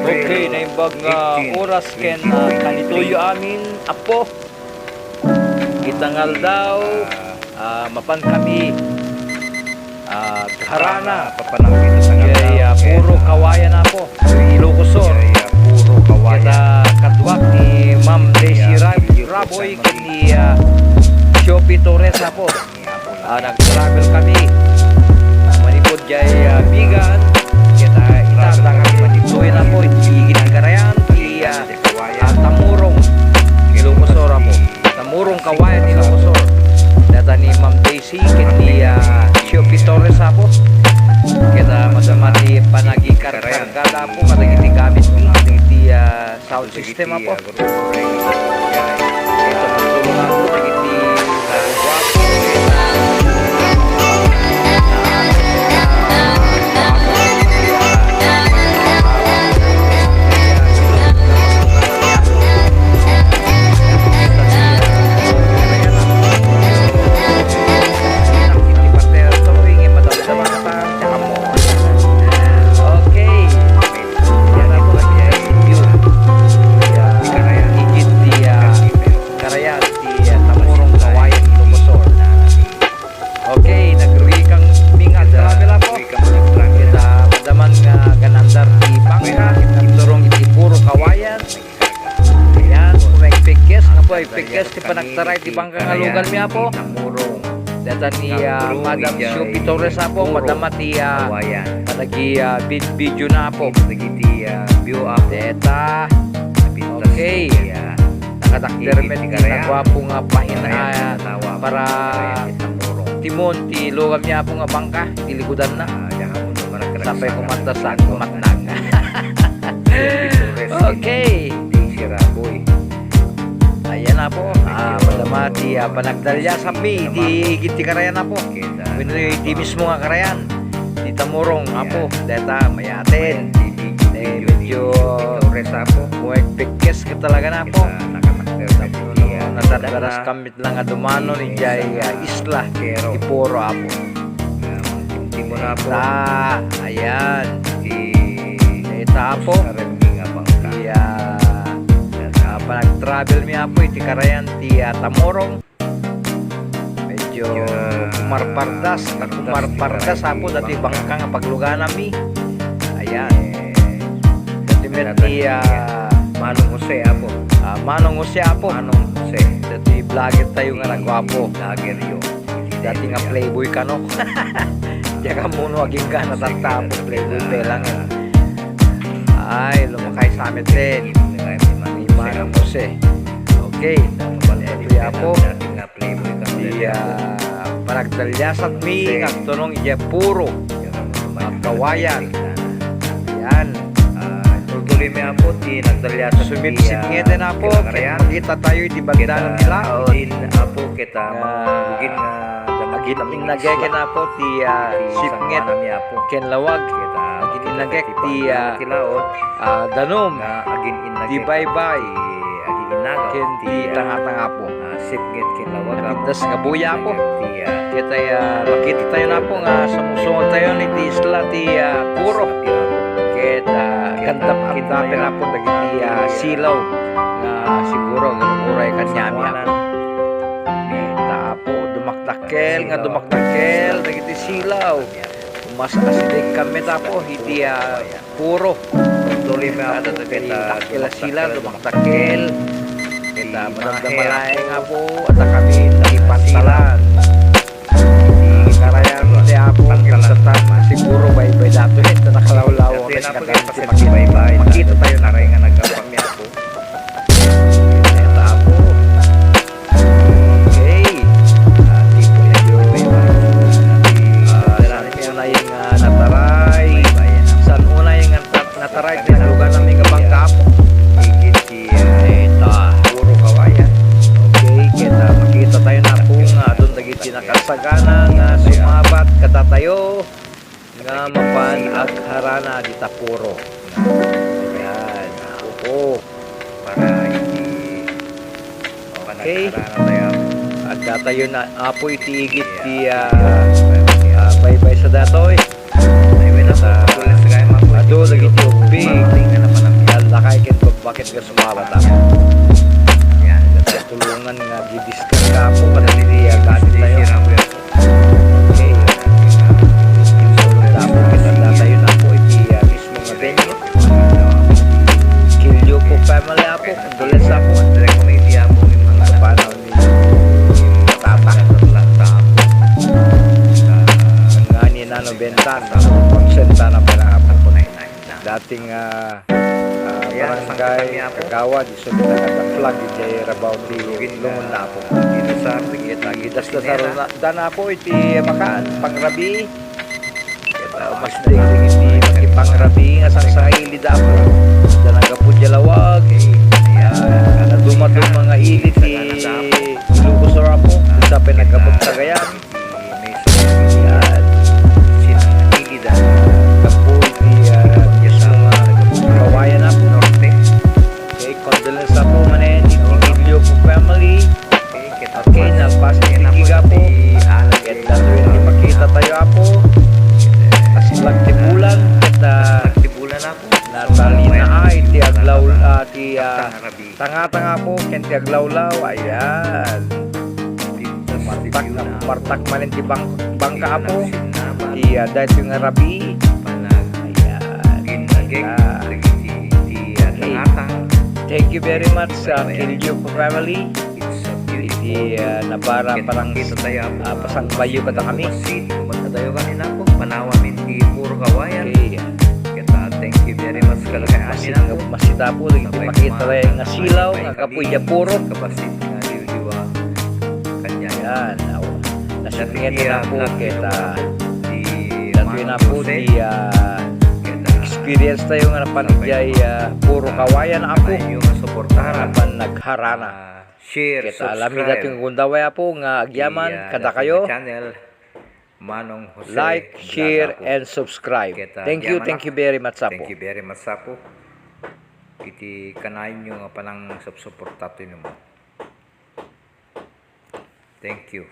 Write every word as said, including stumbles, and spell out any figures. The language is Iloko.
Okay, naimbag nga oras ken, ah, kanitoyo amin, Apo. Ita nga aldaw, ah, mapan kami, ah, agharana. Kay, ah, puro kawayan, Apo. Ilocos Sur. Ita kaduak ni Ma'am Daisy Rab-, Raboy ken ni, ah, Siopi Torres, Apo. Ah, nag-travel kami manipud jay, ah, Vigan. Ket, ah, ita, adda kami manipud, Apo, iti igid ti karayan ti, ah, ah, Tamurong, Ilocos Sur, Apo. Tamurong, Kawayan, Ilocos Sur. Dayta ni Ma'am Daisy ken ni, ah, Siopi Torres, Apo. Ket, ah, madama ti panagikar-, kargada, Apo, kadagiti gamit mi, iti, ah, sound system, Apo. Okay. Yan ang mga view. Igid ti, ah, karayan ti, ah, Tamurong, Kawayan, Ilocos Sur. Okay, nagrugi kami nga travel, Apo. Ket, ah, madama nga agan-andar ti bangka, agturong iti puro kawayan. Ayan, maipigkes, Apo, ipigkes ti panagtaray ti bangka nga lugan mi, Apo. Dayta ni, ah, Madam Siopi Torres, Apo, madama ti, ah, panagi, ah, vid-, video na, Apo. Dagiti, ah, view, Apo. Dayta. Okay. Nakatakder met ti naguapo nga pahin-, ah, para timon ti lugan mi, Apo, nga bangka, iti likudanna. Sapay kumanta sa kumatnag. Okay. Ayan, Apo. Ah, madama ti, ah, panagdaliasam mi iti igid ti karayan, Apo. Wenno iti mismo nga karayan ti Tamurong, Apo. Dayta, mayaten. Eh, medyo maipigkes ket talaga na, Apo. Nadardaras kami lang nga dumanon idiay, ah, isla ti Puro, Apo. Dayta, ayan. Dayta, Apo. Ti, ah, ah, panag-travel mi, Apo, iti karayan ti, ah, Tamurong. Medyo kumarpardas, kumarpardas, Apo, dati bangka nga pagluganami. Ayan. Dati met ni, ah, Manong Jose, Apo. Ah, Manong Jose, Apo. Manong Jose. Dati vlogger tayo nga nagwapo. Vlogger yo. Dati nga playboy kano. Diak ammono agingga, natatta, Apo, playboy pa lang, eh. Ay, lumakay sa amin din. Ni Manong Jose. Okay. Ito, Apo. Ti, ah, panagdaliasam mi nga agturong idiay Puro, ah, Kawayan. Yan. Ah, tultuloy mi, Apo, ti nagdaliasam ti, ah, sumipsip ngeden, Apo, ket makita tayo iti bagdanan ti laod. Din, Apo, ket, ah, agin-innagek, Apo, ti, ah, sipnget ken lawag. Agin-innagek ti, ah, ah, danum, ti baybay, ken ti tangatanga, Apo. Napintas nga buya, Apo. Ket, ah, makita tayo na, Apo, nga sumsungod tayo iti isla ti, ah, Puro. Ket, ah, gandap-andapen, Apo, dagiti, ah, silaw nga siguro uray kaniami, Apo. Ket, Apo, dumakdakkel nga dumakdakkel dagiti silaw. Mas asideg kami, Apo, iti, ah, Puro. Tultuloy mi, Apo, ket, ah, dakkel a silaw, dumakdakkel. Ket, ah, madamdama laeng, Apo, adda kami iti pantalan. Karayan ti Apo, ket satan, siguro baybay datoy, ket nakalawlaw, ket, Apo, ket makita tayo na nga nagkapami, Apo. Ket, Apo. Okay. Ah, ti po medyo, ah, saan unay nga nataray? Saan unay nga nat-, nataray? Pinaglugan na mi nga bangka, Apo. Igid ti, ah, Puro Kawayan. Okay, ket, ah, makita tayo na, Apo, nga adun dagiti nakasagana nga sumabat kadatayo. Nga mapan agharana dita Puro. Ayan. Oo. Para iti Okay. Adda tayo na, Apo, iti igid ti, ah, ah, baybay sa datoy. Adu dagiti ubbing. Gas malata. Yan. Tulungan nga gidiskarga po kada dili agad tayo. Okay. Tapos kita na tayo na po iti, ah, mismo nga venue. Kilyo po family apo, condolence apo. Sa panahon ni Tata. Nga ni Nano Bentan, konsenta na pala apo. Dating, ah, ah, barangay kagawad, isu nga nagada-flag iti rabaw ti lungon na apo. Dasta sa runa-, dana apo iti makan, pangrabii. Ket, ah, mas dengdeng iti makipangrabii nga sangsangaili da apo. Da naggapu diay lawag, ah, naduma-duma nga ili ti Ilocos Sur apo, sa pay naggapu Cagayan. Yan. Sinangili da. Gapu iti, ah, mismo nga kawayan apo. Norte. Okay, condolence apo manen iti Kilyo family. Okay, nagpasig ti giga apo. Ket datoy ti makita tayo apo. Aslag ti bulan, ket, ah, natalinaay ti aglaw, ah, ti, ah, tangatang apo, ken ti aglawlaw, ayan. Martak, martak manen ti bang-, bangka apo. Ti, ah, daytoy nga rabii. Ayan. Okay. Thank you very much sa Kilyo family. Iti, ah, nabara parang, ah, pasangbayo kadakami. Panawamin ti puro kawayan. Okay. Ket, ah, thank you very much kada kay amin apo. Masita po, iti makita tayo nga silaw, nga kapuy dia puro. Kabasit nga diwdiwa. Kanya. Yan, aw. Nasipingan na po, ket, ah, datoy na po ti, ah, experience tayo nga napan idiay, ah, puro kawayan apo. Napan nagharana. Ket, ah, alam mi datoy nga gundaway apo nga agyaman kadakayo. Manong Jose. Like, share, and subscribe. Thank you, thank you very much apo. Thank you very much apo. Iti kanayon nga panang subsuporta ti numo. Thank you.